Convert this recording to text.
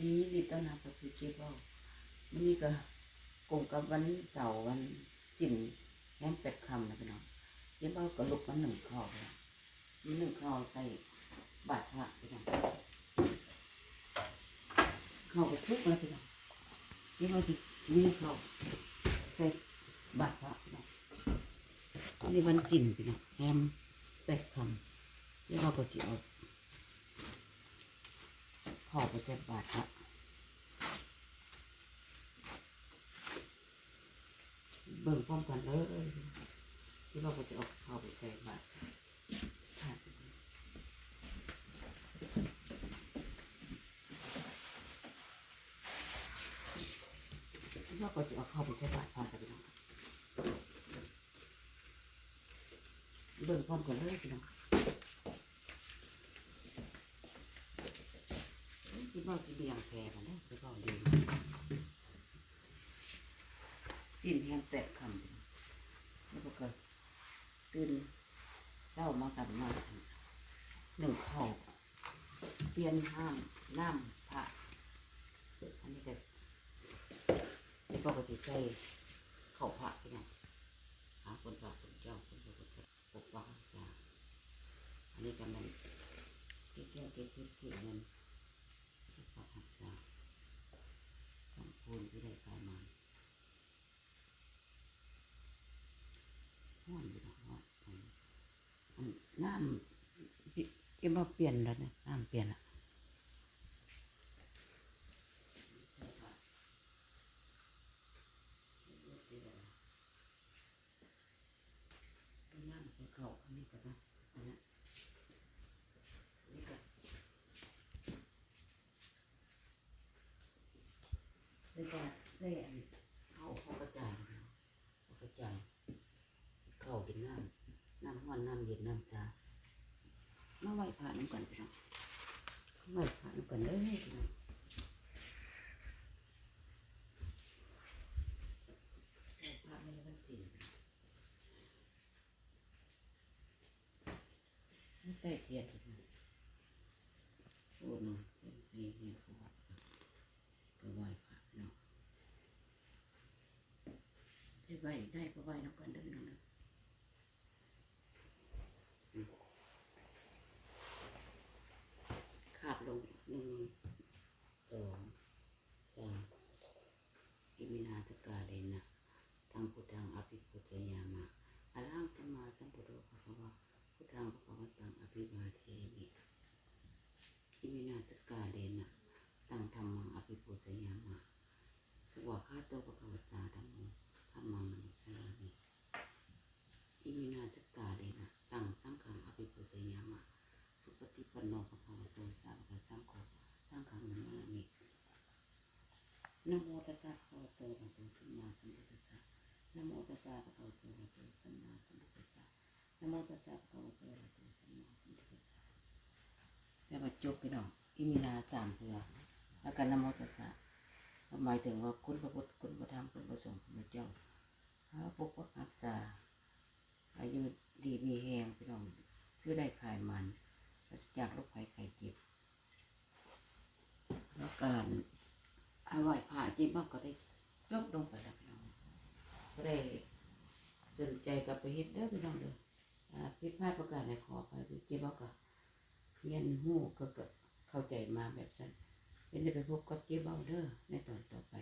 ດີ ຍິນດີຕ້ອນຮັບເຂົ້າສູ່ເຈເບົາ. ມື້ນີ້ກໍກົງກັບວັນເສົາ ວັນສິນແຮມແປດຄ່ຳນະພີ່ນ້ອງ. ເຈເບົາກໍລຸກມາໜຶ້ງເຂົ້າ ມາໜຶ້ງເຂົ້າໃສ່ບາດພະພີ່ນ້ອງ. ເຂົ້າກໍສຸກແລ້ວພີ່ນ້ອງ. ເຈເບົາຊິໜຶ້ງເຂົ້າໃສ່ບາດພະພີ່ນ້ອງ. ມື້ນີ້ວັນສິນພີ່ນ້ອງ ແຮມແປດຄ່ຳ. ເຈເບົາກໍຊິເອົາ ເຂົ້າໄປໃສ່ບາດພະ. ເບິ່ງພ້ອມກັນເລີຍ ທີ່ວ່າເພິ່ນຈະເອົາເຂົ້າໄປໃສ່ບາດ. ທີ່ວ່າເພິ່ນຈະເອົາເຂົ້າໄປໃສ່ບາດພະ ພີ່ນ້ອງ. ເບິ່ງພ້ອມກັນເລີຍພີ່ນ້ອງ. ເອີ ເຈເບົາຊິລ້ຽງແພກັນເດີ ເຈເບົາລ້ຽງ. ສິນແຮມແປດຄ່ຳ ແລ້ວກໍຕື່ນເຊົ້າມາກັນມາໜຶ້ງເຂົ້າ ປ່ຽນນ້ຳ ນ້ຳພະ. ອັນນີ້ກໍ ເຈເບົາກໍຊິໃສ່ເຂົ້າພະຄືຫຍັງ ຫາຄຸນພະຄຸນເຈົ້າ ຄຸນພະຄຸນເຈົ້າ ປົກປັກຮັກສາ. ອັນນີ້ກໍແມ່ນເກັບແກ້ວເກັບເພັດເກັບເງິນ ປົກປັກຮັກສາ ຄຳຄູນທີ່ໄດ້ຂາຍມາ. ຮ້ອນຢູ່ດອກ ຮ້ອນ. ອັນນ້ຳ ເກັບມາປ່ຽນແລ້ວນະ ນ້ຳປ່ຽນລະ. ນ້ຳໃສ່ເຂົ້າ ອັນນີ້ກໍໄດ້ ອັນນັ້ນ ນີ້ກໍ ແລ້ວກໍໃສ່ອັນ ເຂົ້າ ເຂົ້າກະຈາຍ ເຂົ້າກະຈາຍ ເຂົ້າກິນນ້ຳ ນ້ຳຮ້ອນ ນ້ຳເຢັນ ນ້ຳຊາ ມາໄຫວ້ພະນຳກັນພີ່ນ້ອງ ໄຫວ້ພະນຳກັນເດີພີ່ນ້ອງ. ໄຫວ້ພະໃນວັນສິນ ໃຕ້ທຽນ ໂອ້ ເນາະ ໃຫ້ ໃຫ້ ໃຫ້ ໄປໄຫວ້ພະເນາະ ໄດ້ໄຫວ້ ໄດ້ກໍໄຫວ້ນຳກັນເດີພີ່ນ້ອງເດີ. ຄາບລົງ ໜຶ່ງ ສອງ ສາມ ອິມິນາ ສະກາເລນະ ຕັງ ພຸດທັງ ອະພິປູຊະຍາມະ ອະລະຫັງ ສຳມາສຳພຸດໂທ ພະຄະວາ ພຸດທັງ ພະຄະວັນຕັງ ອະພິວາເທມິ ອິມິນາ ສະກາເລນະ ຕັງ ທຳມັງ ອະພິປູຊະຍາມະ ສະວາຄາໂຕ ພະຄະວະຕາ ທຳໂມ ທຳມັງ ນະມັດສາມິ ອິມິນາ ສະກາເລນະ ຕັງ ສັງຄັງ ອະພິປູຊະຍາມະ ສຸປະຕິປັນໂນ ພະຄະວະໂຕ ສາວະກະສັງໂຄ ສັງຄັງ ນະມາມິ. ນະໂມຕັດສະ ພະຄະວະໂຕ ອະລະຫະໂຕ ສຳມາສຳພຸດທັດສະ ນະໂມຕັດສະ ພະຄະວະໂຕ ອະລະຫະໂຕ ສຳມາສຳພຸດທັດສະ ນະໂມຕັດສະ ພະຄະວະໂຕ ອະລະຫະໂຕ ສຳມາສຳພຸດທັດສະ. ແປວ່າຈົບພີ່ນ້ອງ ອິມິນາ ສາມເທື່ອ ແລ້ວກໍ ນະໂມຕັດສະ ກໍໝາຍເຖິງວ່າ ຄຸນພະພຸດ ຄຸນພະທຳ ຄຸນພະສົງ ຄຸນພະເຈົ້າ ເອົາ ປົກປັກຮັກສາ ອາຍຸດີມີແຮງພີ່ນ້ອງ ຊື້ໄດ້ຂາຍໝານ ປາສະຈາກໂລກໄພໄຂ້ເຈັບ. ແລ້ວການ ອາ ໄຫວ້ພະເຈເບົາກໍໄດ້ຈົບລົງໄປແລ້ວພີ່ນ້ອງ ຜູ້ໃດສົນໃຈກໍໄປເຮັດເດີພີ່ນ້ອງເດີ. ອາ ຜິດພາດປະການໃດຂໍອະໄພ ເຈເບົາກໍຮຽນຮູ້ ກໍ ກໍເຂົ້າໃຈມາແບບຊັ້ນ. ເປັນໃດໄປພົບກັບເຈເບົາເດີໃນຕອນຕໍ່ໄປ.